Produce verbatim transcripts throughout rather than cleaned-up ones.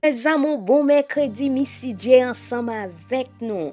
Mes amours, bon mèkredi, Missy J ansanm avèk nou.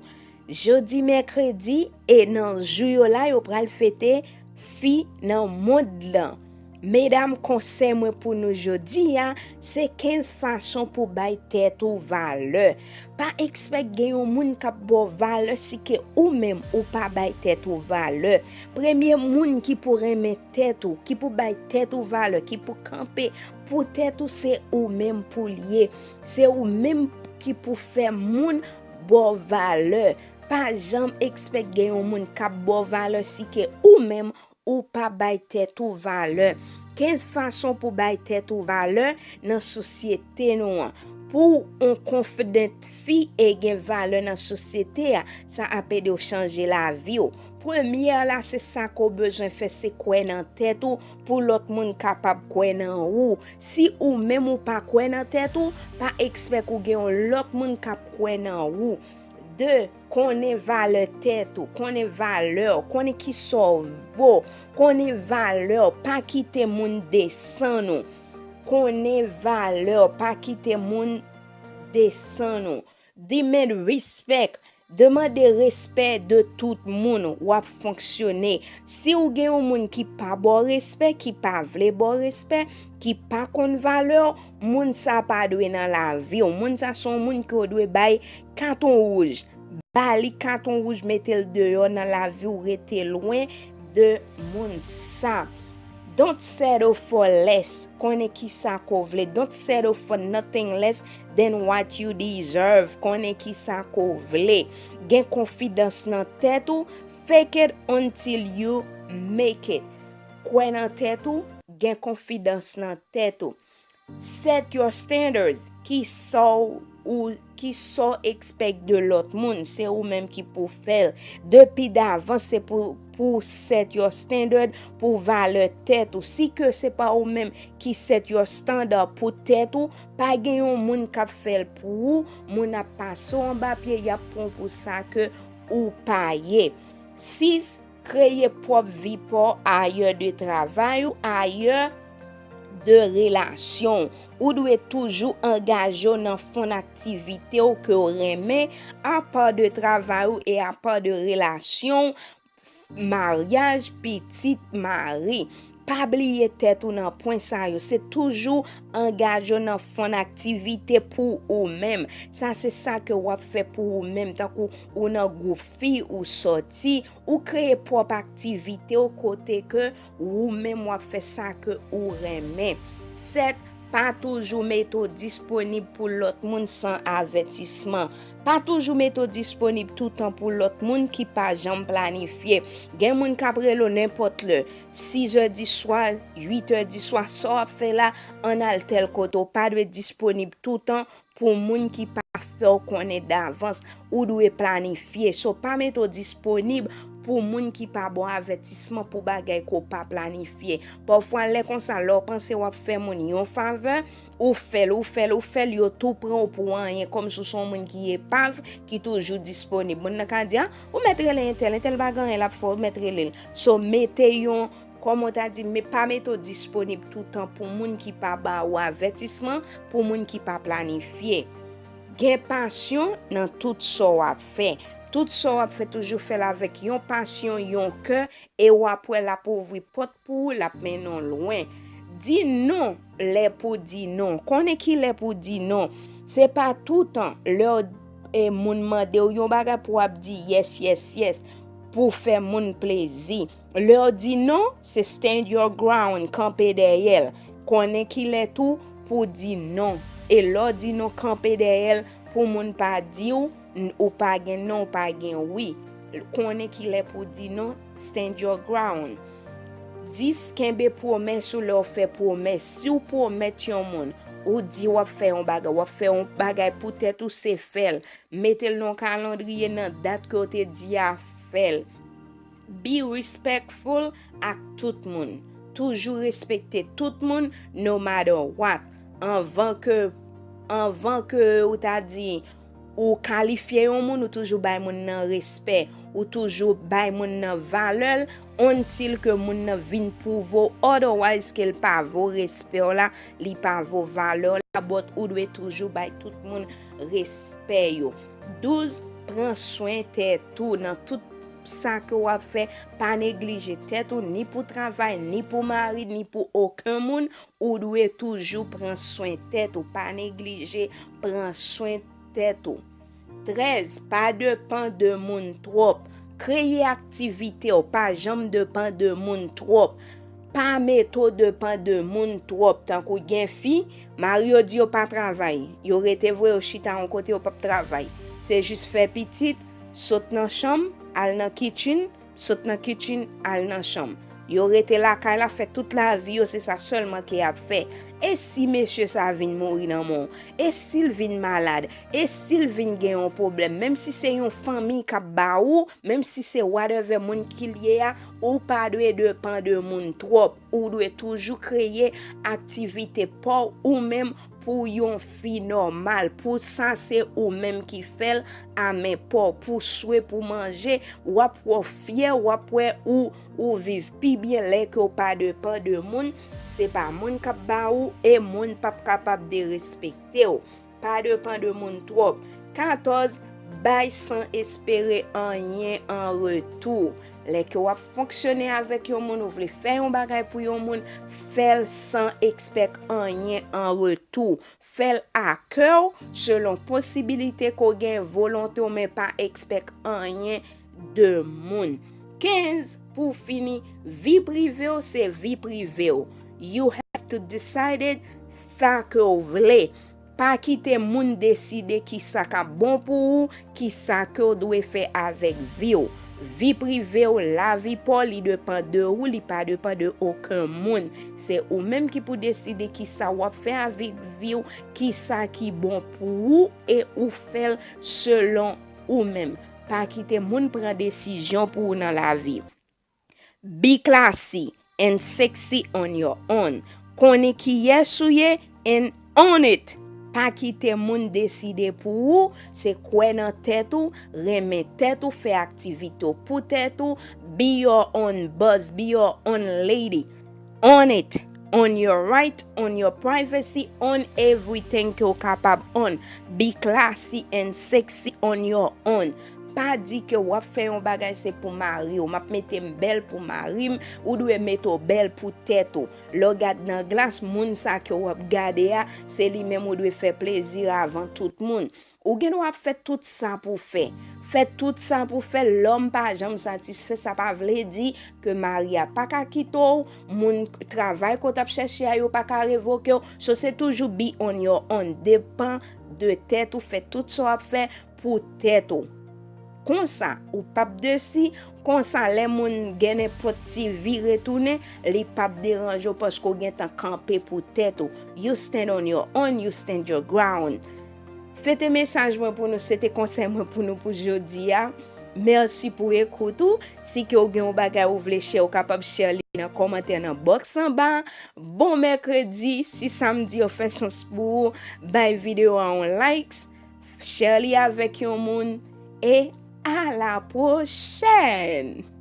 Jodi mèkredi, e nan jou yo la, yo pral fete fi nan mond lan. Medam, konsèy mwen pou nou jodi a, se kenz fason pou bay tèt ou valè. Pa ekspèk gen yon moun k ap ba w valè si ke ou menm ou pa bay tèt ou valè. Premye moun ki pou renmen tèt ou, ki pou bay tèt ou valè, ki pou kanpe pou tèt ou, se ou menm pou l ye. Se ou menm ki pou fè moun ba w valè. Pa janm ekspèk gen yon moun k ap ba w valè si ke ou menm ou pa bay tèt ou valè. Kenz fason pou bay tèt ou valè nan sosyete nou an. Pou w yon confident fi e gen valè nan sosyete a, sa ap ede w chanje lavi w. Premyè la, se sa ke w bezwen fè, se kwè nan tèt ou pou lòt moun kapab kwè nan ou. Si ou menm ou pa kwè nan tèt ou, pa ekspèk ou gen yon lòt moun k ap kwè nan ou. De, konnen valè tèt ou, konnen valè w, konnen kisa w vo, konnen valè w, pa kite moun desann ou. Konnen valè w, pa kite moun desann ou. Demand respect, demande respè de tout moun w ap fonksyone. Si w gen yon moun ki pa ba w respè, ki pa vle ba w respè, ki pa konn valè w, moun sa pa dwe nan lavi w. Moun sa se yon moun ke w dwe bay katon wouj. Ba li katon wouj, mete l deyò nan lavi w, rete lwen de moun sa. Don't settle for less. Konnen kisa ke w vle. Don't settle for nothing less than what you deserve. Konnen kisa ke w vle. Gen konfidans nan tèt ou. Fake it until you make it. Kwè nan tèt ou, gen konfidans nan tèt ou. Set your standards. Kisa w, kisa w expect de lòt moun, se ou menm ki pou fè l. Depi davans, se pou, pou set your standard, pou valè tèt ou. Si ke se pa ou menm ki set your standard pou tèt ou, pa gen yon moun k ap fè l pou ou, moun ap pase w anba pye, y ap pran w pou sa ke ou pa ye. Sis, kreye pwòp vi pa w ayè de travay ou ayè de relasyon w. Ou dwe toujou angaje w nan fon aktivite w ke w renmen, apa de travay ou e apa de relasyon w, maryaj, pitit, mari. Pa bliye tèt ou nan pwen sa yo. Se toujou angaje w nan fon aktivite pou ou menm. Sa se sa ke w ap fè pou ou menm, tankou ou nan gwoup fi, ou sòti, ou kreye pwòp aktivite w kote ke ou menm w ap fè sa ke ou renmen. Sèt, pa toujou mete w disponib pou lòt moun san avètisman. Pa toujou mete w disponib toutan pou lòt moun ki pa janm planifye. Gen moun k ap rele w nenpòt lè, sizè di swa, uitè di swa, sa w ap fè la, ann al tèl kote. W pa dwe disponib toutan pou moun ki pa fè w konnen davans. Ou dwe planifye. So, pa mete w disponib pou moun ki pa ba w avètisman pou bagay ke w pa planifye. Pafwa, lè konsa, lè w panse w ap fè moun yon favè, ou fè l, ou fè l, ou fè l, yo tou pran w pou anyen, kòmsi w se yon moun ki epav, ki toujou disponib. Moun nan ka di, a, ou mèt rele entèl, entèl pa gen anyen l ap fè, ou mèt rele l. So, mete yon, kòman w ta di, men pa mete w disponib toutan pou moun ki pa ba ou avètisman, pou moun ki pa planifye. Gen pasyon nan tout sa w ap fè. Tout sa w ap fè, toujou fè l avèk yon pasyon, yon kè, e w ap wè l ap ouvri pòt pou ou, l ap mennen w lwen. Di non lè pou di non. Konnen ki lè pou di non. Se pa toutan lè w, e, moun mande w yon bagay pou w ap di yes, yes, yes, pou w fè moun plezi. Lè w di non, se stand your ground, kanpe dèyè l. Konnen ki lè tou pou di non. E lè w di non, kanpe dèyè l pou moun pa di w, n-, ou pa gen non, ou pa gen wi. Konnen ki lè pou di non, stand your ground. Dis, kenbe pwomès ou lè w fè pwomès. Si w pwomèt yon moun, ou di w ap fè yon bagay, w ap fè yon bagay pou tèt ou, se fè l. Mete l nan yon kalandriye nan dat ke w te di a, fè l. Be respectful ak tout moun. Toujou respekte tout moun, no matter what. Anvan ke, anvan ke ou ta di, Ou kalifye yon moun, ou toujou bay moun nan respè, ou toujou bay moun nan valè l, until ke moun nan vin pwouve w otherwise ke l pa vo respè w la, li pa vo valè w la, but ou dwe toujou bay tout moun respè yo. Douz, pran swen tèt ou nan tout sa ke w ap fè, pa neglije tèt ou, ni pou travay, ni pou mari, ni pou okenn moun, ou dwe toujou pran swen tèt ou, pa neglije pran swen tèt ou. Trèz, pa depann de moun twòp. Kreye aktivite w, pa janm depann de moun twòp. Pa mete w depann de moun twòp. Tankou gen fi, mari yo di yo pa travay. Yo rete vre, yo chita yon kote, yo p ap travay. Se jis fè pitit, sot nan chanm, al nan kitchen, sot nan kitchen, al nan chanm. Yo rete lakay la, fè tout lavi yo, se sa sèlman ke y ap fè. E si mesye sa vin mouri nan men w? E si l vin malad? E si l vin gen yon pwoblèm? Menm si se yon fanmi k ap ba ou, menm si se whatever moun ki l ye a, ou pa dwe depann de moun twòp. Ou dwe toujou kreye aktivite pa w ou menm pou yon fi nòmal. Pou sa, se ou menm ki fè l a men pa w. Pou swe, pou manje, w ap wè w fyè, w ap wè ou, ou viv pi byen lè ke w pa depann de moun. Se pa moun k ap ba ou e moun p ap kapab derespekte w. Pa depann de moun twòp. Katòz, bay san espere anyen an retou. Lè ke w ap fonksyone avèk yon moun, ou vle fè yon bagay pou yon moun, fè l san ekspèk anyen an retou. Fè l a kè w, selon posibilite ke w gen, volonte w, men pa ekspèk anyen de moun. Kenz, pou fini, vi prive w se vi prive w. You have to decide sa ke w vle. Pa kite moun deside kisa k ap bon pou ou, kisa ke w dwe fè avèk vi w. Vi prive w, lavi pa w, li depann de ou, li pa depann de okenn moun. Se ou menm ki pou deside kisa w ap fè avèk vi w, kisa ki bon pou ou, e ou fè l selon ou menm. Pa kite moun pran desizyon pou ou nan lavi. Be classy and sexy on your own. Konnen kiyès ou ye and own it. Pa kite moun deside pou ou, se kwè nan tèt ou, renmen tèt ou, fè aktivite w pou tèt ou, be your own boss, be your own lady. Own it, own your right, own your privacy, own everything ke w kapab own. Be classy and sexy on your own. Pa di ke w ap fè yon bagay se pou mari w, m ap mete m bèl pou mari m, ou dwe mete w bèl pou tèt ou. Lè w gad nan glas, moun sa ke w ap gade a, se li menm ou dwe fè plezi avan tout moun. Ou gen dwa ap fè tout sa pou fè. Fè tout sa pou fè, lòm pa janm satisfè, sa pa vle di ke mari a pa ka kite w, moun travay ke w t ap chèche a yo pa ka revoke w. So se toujou be on your own, depann de tèt ou, fè tout sa w ap fè pou tèt ou. Konsa, ou p ap desi, konsa lè moun gen nenpòt ti vire tounen, li p ap deranje w paske w gentan kanpe pou tèt ou. You stand on your own, you stand your ground. Se te mesaj mwen pou nou, se te konsèy mwen pou nou pou jodi a. Mèsi pou ekout ou. Si ke w gen yon bagay ou vle share, ou kapab share li nan kòmantè nan box anba. Bon mèkredi, si sa m di yo fè sans pou ou, bay videyo a yon likes, share li avèk yon moun, e a la pwochèn!